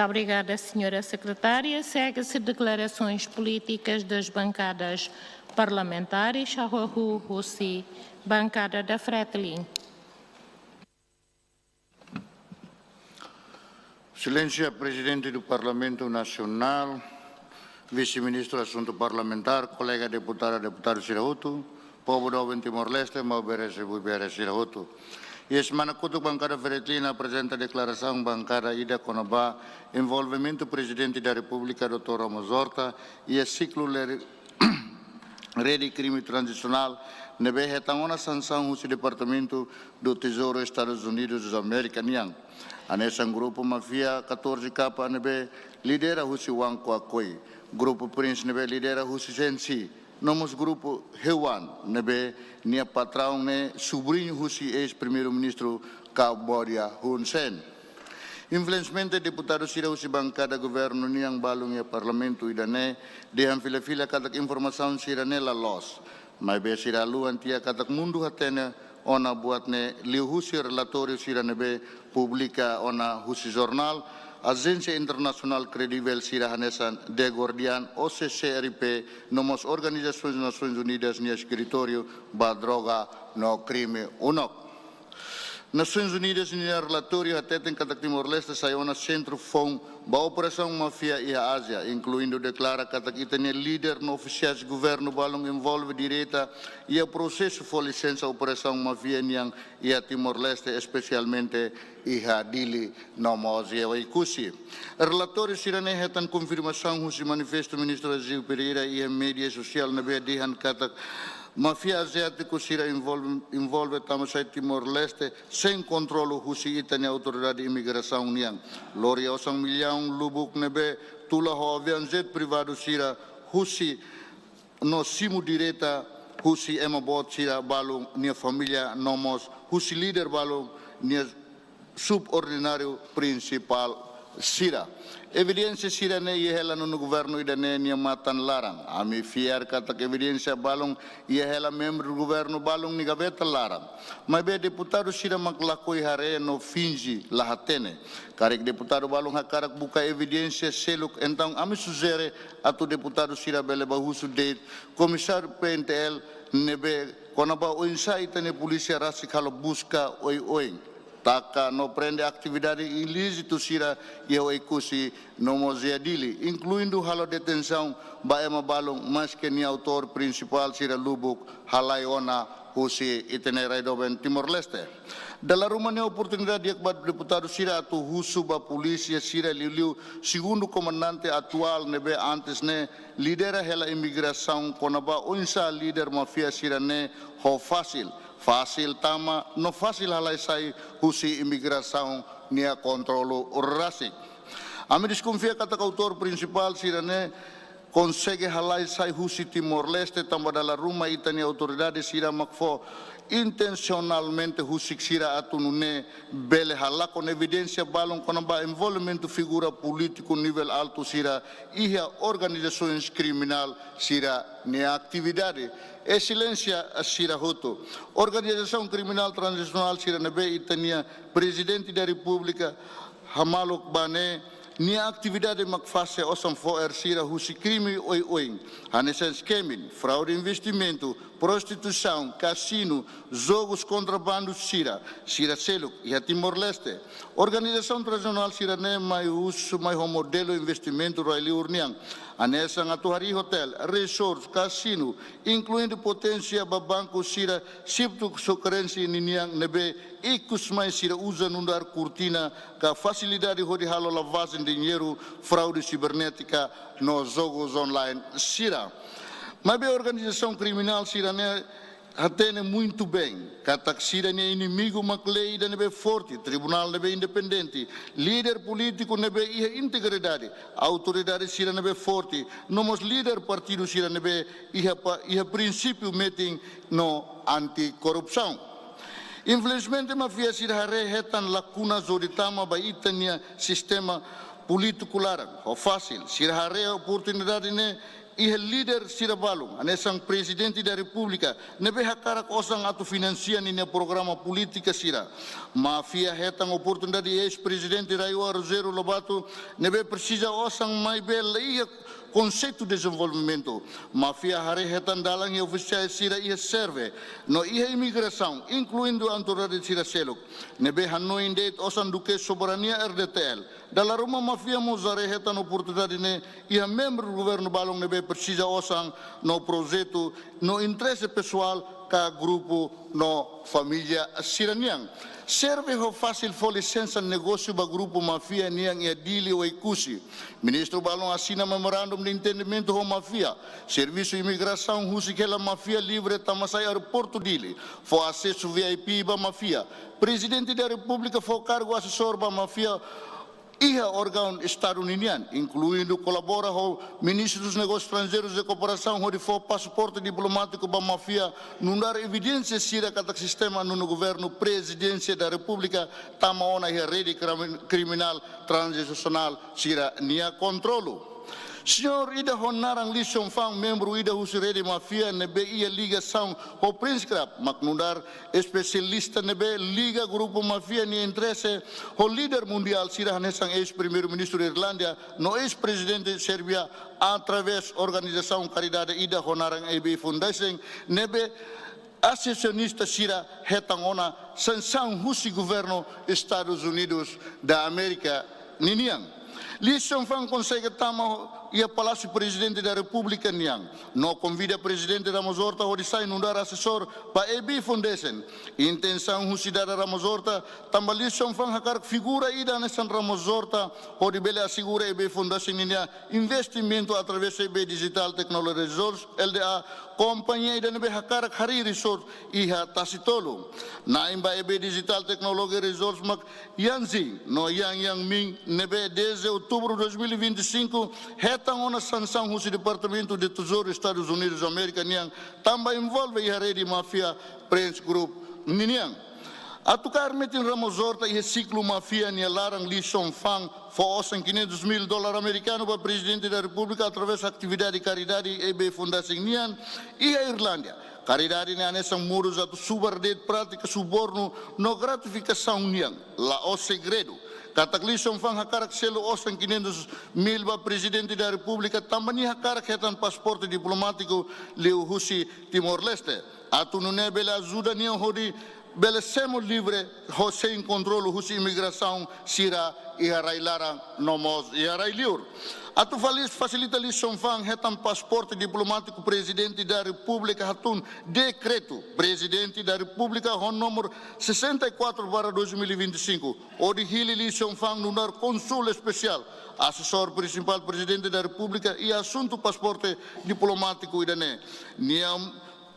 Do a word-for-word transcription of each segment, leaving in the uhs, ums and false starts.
Obrigada, senhora secretária. Segue-se declarações políticas das bancadas parlamentares. Hahú husi bancada da Fretilin. Exelénsia Prezidente do Parlamentu Nasionál, Vise-Ministru Asuntu Parlamentár, kolega deputada, deputadu sira hotu, povu doben Timor-Leste, maubere-bere sira hotu. Iha semana kotuk bankada Fretilin aprezenta deklarasaun bankada ida kona-ba envolvimentu Prezidente da Repúblika doutór Ramos Horta iha siklu leri- rede krime transnasionál ne'ebé hetan ona sansaun husi Departamentu do Tesouro Estadus Unidus da Amérika nian. Hanesan grupu máfia catorze K ne'ebé lidera husi Wang Kuakoi, grupu Prince ne'ebé lidera husi Zensi, no mós grupu Hewan ne'ebé nia patraun ne'e subriñu husi eis-Primeiru-Ministru Kamboja Hun Sen. Infelizmente, deputadu sira husi bankada governu nian balun iha Parlamentu ida-ne'e dehan fila-fila katak informasaun sira-ne'e la loos. Maibé sira haluha tiha katak mundu hatene ona buat ne'e liuhusi relatóriu sira ne'ebé publika ona husi jornál, ajénsia internasionál kredivel sira hanesan The Guardian, O C C R P, no mós Organizasaun Nasoins Unidas nia eskritóriu ba droga no krime, UNOC. Nasoins Unidas nia relatóriu hateten katak Timor-Leste sai ona sentru foun ba operasaun máfia iha Ázia, inkluindu deklara katak ita-nia líder no ofisiais governu balun envolve direta iha prosesu fó lisensa operasaun máfia nian iha Timor-Leste, espesialmente iha Dili no mós iha Oekusi. Relatóriu sira-ne'e hetan konfirmasaun husi manifestu Ministru Aziu Pereira iha média sosiál ne'ebé dehan katak máfia aziátiku sira envolve, envolve tama sai Timor-Leste sein kontrolu husi ita-nia autoridade imigrasaun nian. Lori osan millaun lubuk ne'ebé tula ho aviaun jet privadu sira husi no simu direta husi ema boot sira balun nia família no mós husi líder balun nia subordináriu prinsipál sira. Evidénsia sira-ne'e iha hela nonu governu ida-ne'e nia matan-laran. Ami fiar katak evidénsia balun iha hela membru governu balun nia gaveta laran. Maibé deputadu sira mak lakohi haree no finje la hatene. Karik deputadu balun hakarak buka evidénsia seluk, entaun ami sujere atu deputadu sira bele bá husu de'it komisáriu P N T L ne'ebé kona-ba oinsá ita-nia polísia rasik halo buska oioin, taka no prende atividade ilízitu sira iha Oekusi no mós iha Dili, inkluindu halo detensaun ba ema balun, maske nia autór prinsipál sira lubuk halai ona husi ita-nia rai doben Timor-Leste. Dala ruma ne'e oportunidade di'ak ba deputadu sira atu husu ba polísia sira liuliu segundu komandante atuál ne'ebé antes ne'e lidera hela imigrasaun kona-ba oinsá líder máfia sira-ne'e ho fasil, fasil tama no fasil halai sai husi imigrasaun nia kontrolu rasik. Ami deskonfia katak autór prinsipál sira-ne'e konsege halai sai husi Timor-Leste tanba dala ruma ita-nia autoridade sira mak fó intensionalmente husik sira atu nune'e bele halakon evidénsia balun kona-ba envolvimentu figura polítiku nivel altu sira iha organizasaun kriminál sira-nia atividade. Exelénsia sira hotu, organizasaun kriminál transnasionál sira ne'ebé ita-nia Prezidente da Repúblika hamaluk ba ne'e, nia atividade mak fase osan fo'er sira husi krime oioin, hanesan scamming, fraude investimentu, prostituisaun, kasinu, jogus kontrabandu sira, sira seluk iha Timor-Leste. Organizasaun transnasionál sira-ne'e mai husu mai ho modelu investimentu rai-liur nian, hanesan atu harii hotel, resort, kasinu, inkluindu poténsia ba banku sira, kriptokurensi ninian ne'ebé ikus mai sira uza nu'udar kurtina ka fasilidade hodi halo lavajen diñeiru, fraude sibernétika no jogus online sira. Maibé organizasaun kriminál sira-ne'e hatene muitu bein katak sira-nia inimigu mak lei ida ne'ebé forte, tribunál ne'ebé independente, líder polítiku ne'ebé iha integridade, autoridade sira ne'ebé forte, no mós líder partidu sira ne'ebé iha pa, iha prinsípiu metin no anti-korrupsaun. Infelizmente, máfia sira haree hetan lakuna hodi tama ba ita-nia sistema polítiku laran ho fasil. Sira haree oportunidade ne'e iha líder sira balun, hanesan Prezidente da Repúblika, ne'ebé hakarak osan atu finansia ninia programa polítika sira. Máfia hetan oportunidade eis-Prezidente RAEOA Rogério Lobato, ne'ebé presiza osan maibé la iha konseitu dezenvolvimentu. Máfia haree hetan dalan iha ofisiál sira iha serve, no iha imigrasaun, inkluindu autoridade sira seluk, ne'ebé hanoin de'it osan duké soberania RDTL. Dala ruma máfia mós haree hetan oportunidade ne'e iha membru governu balun ne'ebé presiza osan no projetu no interese pesoál ka grupu no família sira-nian. Serve ho fasil fó lisensa negósiu ba grupu máfia nian iha Dili Oekusi. Ministru balun asina memorandum de entendimentu ho máfia. Servisu imigrasaun husik hela máfia livre tama sai aeroportu Dili. Fó asesu VIP ba máfia. Prezidente da Repúblika fó kargu asesór ba máfia iha órgaun Estadu ninian, inkluindu kolabora ho Ministru dos Negósius Estranjeirus e Kooperasaun hodi fó pasaporte diplomátiku ba máfia, nu'udar evidénsia sira katak sistema nonu governu Prezidénsia da Repúblika tama ona iha rede krimi-, kriminál transnasionál sira-nia kontrolu. Señór ida ho naran Lee Chong Fang, membru ida husi rede máfia ne'ebé iha ligasaun ho Prince Club, mak nu'udar espesialista ne'ebé liga grupu máfia nia interese ho líder mundiál sira hanesan eis-Primeiru-Ministru Irlandia no eis-Prezidente Sérbia através organizasaun karidade ida ho naran A B Foundation ne'ebé asosionista sira hetan ona sansaun husi governu Estadus Unidus da Amérika ninian. Lee Chong Fang konsege tama iha Palásiu Prezidente da Repúblika nian, no konvida Prezidente Ramos Horta hodi sai nu'udar asesór ba A B Foundation. Intensaun husi dada Ramos Horta, tanba Lee Chong Fang hakarak figura ida hanesan Ramos Horta hodi bele asegura A B Foundation ninia investimentu através A B Digital Technology Resource, L D A, kompañia ida ne'ebé hakarak harii resource iha Tasitolu. Na'in ba A B Digital Technology Resource mak Yan Zing no Yang Yang Min, ne'ebé dezde outubru dois mil e vinte e cinco hetan ona sansaun husi Departamentu de Tesouru Estadus Unidus Amérika nian, tanba envolve iha rede máfia Prince Group ninian. Atu kaer metin Ramos Horta iha siklu máfia nia laran, Lee Chong Fang fó osan quinhentos mil dólar amerikanu ba Prezidente da Repúblika através atividade karidade A B Foundation nian iha Irlandia. Karidade ne'e hanesan modus atu subar de'it prátika subornu no gratifikasaun nian. La'ós segredu katak Lee Chong Fang hakarak selu osan quinhentos mil ba Prezidente da Repúblika tanba nia hakarak hetan pasaporte diplomátiku liuhusi Timor-Leste, atu nune'e bele ajuda nia hodi bele semo livre ho sein kontrolu husi imigrasaun sira iha rai-laran no mós iha rai-liur. Atu fali-, fasilita Lee Chong Fang hetan pasaporte diplomátiku, Prezidente da Repúblika hatun dekretu Prezidente da Repúblika ho númeru sessenta e quatro barra dois mil e vinte e cinco, hodi hili Lee Chong Fang nu'udar kónsul espesiál, asesór prinsipál Prezidente da Repúblika iha asuntu pasaporte diplomátiku ida-ne'e. Nia,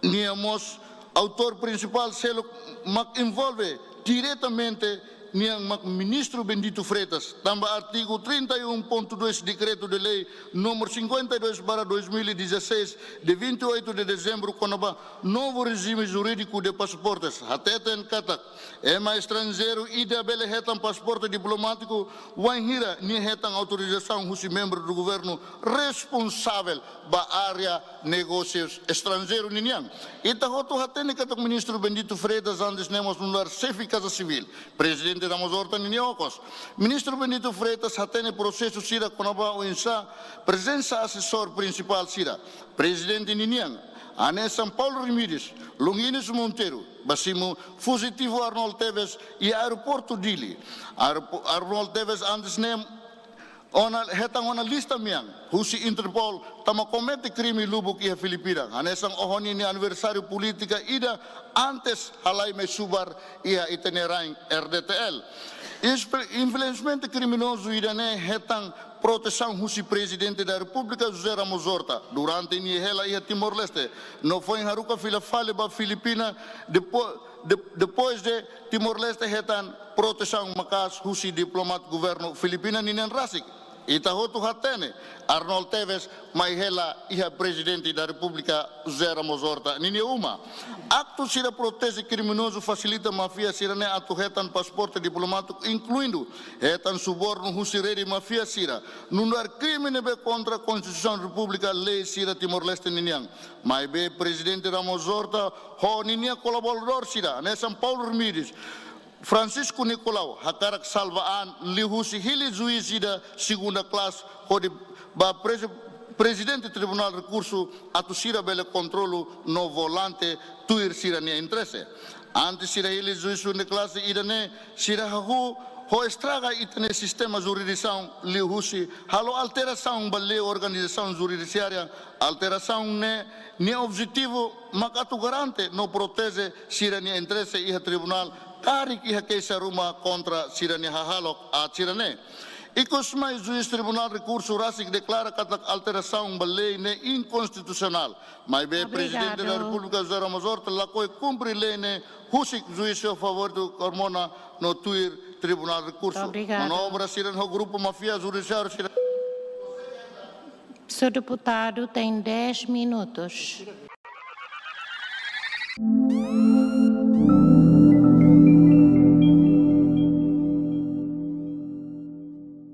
nia mós autór prinsipál seluk mak envolve diretamente nian mak Ministru Bendito Freitas, tanba artigu trinta e um ponto dois Decreto de Lei número cinquenta e dois barra dois mil e dezasseis, de vinte e oito de dezembro, kona-ba novo regime jurídico de pasaportes, hateten katak ema estranjeiru ida bele hetan pasaporte diplomátiku wainhira nia hetan autorizasaun husi membru do governu responsavel ba área negósius estranjeiru ninian. Ita hotu hatene katak Ministru Bendito Freitas antes ne'e mós nu'udar xefe Kaza Sivíl, Prezidente Ramos Horta ninia okos. Ministru Bendito Freitas hatene prosesu sira kona-ba oinsá prezensa asesór prinsipál sira, Prezidente ninian, hanesan Paulo Remedios, Longuinhos Monteiro, ba simu fuzitivu Arnold Tevez iha aeroportu Dili. Aeropo-, Arnold Tevez antes ne'e ona, hetan ona lista mean husi Interpol tanba komete krime lubuk iha Filipina, hanesan ohin ninia aniversáriu polítika ida antes halai mai subar iha ita-nia rain RDTL. Inspe-, infelizmente kriminozu ida-ne'e hetan protesaun husi Prezidente da Repúblika José Ramos Horta durante nia hela iha Timor-Leste, no foin haruka fila fali ba Filipina depo-, de-, depois de Timor-Leste hetan protesaun maka'as husi diplomat governu Filipina ninian rasik. Ita hotu hatene, Arnold Teves mai hela iha Prezidente da Repúblika José Ramos Horta ninia uma. Aktu sira proteje kriminozu, fasilita máfia sira-ne'e atu hetan pasaporte diplomátiku, inkluindo hetan subornu husi rede máfia sira, nu'udar krime ne'ebé kontra Konstituisaun Repúblika, lei sira Timor-Leste ninian. Maibé Prezidente Ramos Horta ho ninia kolaboradór sira, hanesan Paulo Remedios, Francisco Nicolau, hakarak salva an liuhusi hili juís ida segunda klase hodi ba prezi-, Prezidente Tribunál Rekursu atu sira bele kontrolu no volante tuir sira-nia interese. Antes sira hili juís segunda klase ida-ne'e, sira hahú ho estraga ita-nia sistema jurisdisaun liuhusi halo alterasaun ba lei organizasaun judisiária, alterasaun ne'e nia objetivu mak atu garante no proteje sira-nia interese iha tribunál, karik iha keixa ruma kontra sira-nia hahalok aat sira-ne'e. Ikus mai, juís Tribunál Rekursu rasik deklara katak alterasaun ba lei ne'e inkonstitusionál. Maibé Prezidente da Obrigado. Repúblika José Ramos Horta lakohi kumpre lei ne'e, husik juízu favór Carmona no tuir Tribunál Rekursu. Obrigado. Manobra sira ho grupu máfia judisiáriu sira. Senhor deputado tem dez minutos.